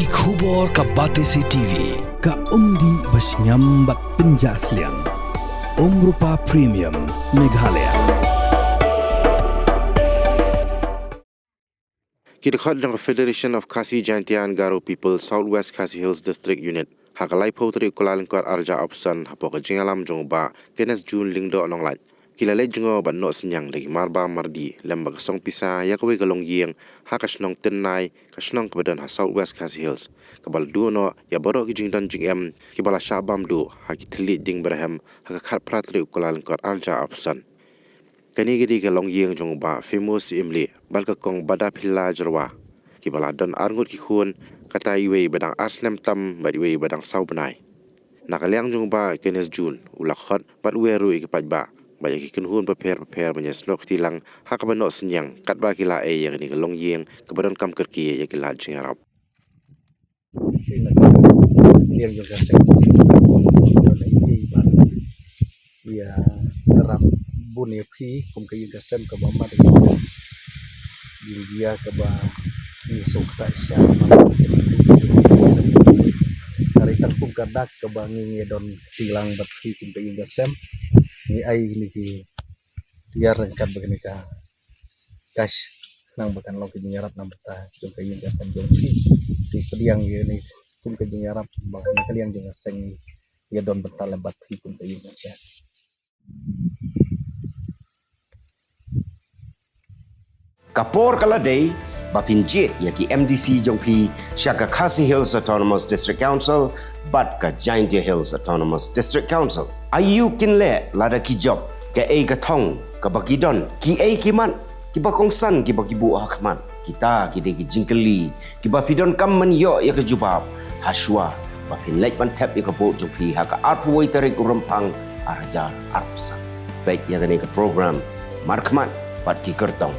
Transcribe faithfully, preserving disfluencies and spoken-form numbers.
Ki khubor ka Batesi T V, ka umdih ba shngiam bad pynjah sliang. Umrupa Premium, Meghalaya. Ki dkhot jong ka Federation of Khasi Jaintia and Garo People South West Khasi Hills District Unit ha ka laiphew tarik Kyllalyngkot arhajar arphew san hapoh ka jingïalam jong u Bah Kenneth June Lyngdoh Nonglait, ki la leit jngoh bad noh synñiang da ki marba mardih lem bad ka song pisa ïa kawei ka longïing ha ka shnong Tynnai, ka shnong kaba don ha South West Khasi Hills, kaba la duh noh ïa baroh ki jingdon jingem kiba la shah bam duh ha ki thylliej dieng ba rhem ha ka khatphra tarik Kyllalyngkot arhajar arphew san. Kane ka dei ka longïing jong u Bah Famous Syiemlieh bad ka Kong Badaphila Jyrwa, kiba la don arngut ki khun, kata iwei ba dang ar snem tam bad iwei ba dang saw bnai. Na ka liang jong u Bah Kenneth June, u la khot bad u wer ruh ïa ki paidbah bad ïa ki kynhun bapher bapher ban ïasnoh kti lang ha kaba noh synñiang katba ki la ei ïa kane ka longïing kaba donkam kyrkieh ïa ki lad jingïarap. Ïa na ka liang jong ka seng, ïa ban ïarap bun ïa phi kum ka ïing ka sem kaba mat, ïa jingjia kaba ngi sngewthuh sha, ka dei tang kum ka dak kaba ngi ïa don kti lang bad phi kum ka ïing ka sem. Ngi ai ngi ki tiar ryngkat bad kane ka cash, khnang ba kan long ka jingïarap na ka bynta jong ka ïing ka sem jong phi. Te pdiang ïa kane kum ka jingïarap ba na ka liang jong ka seng ïa don bynta lem bad phi kum ka ïing ka sem. Ka por ka la dei ba phin jied ïa ki M D C jong phi sha ka Khasi Hills Autonomous District Council bad ka Jaintia Hills Autonomous District Council. Aïu kin leh lada ki jop? Kaei ka thong kaba ki don? Kiei ki mat kiba kongsan kiba ki buh ha khmat? Kita ki dei ki jingkylli kiba phi donkam ban ïoh ïa ka jubab ha shuwa ba phin leit ban thep ïa ka vote jong phi ha ka arphew wei tarik u Rymphang arhajar arphew san. Peit ïa kane ka program markhmat bad ki kyrtong.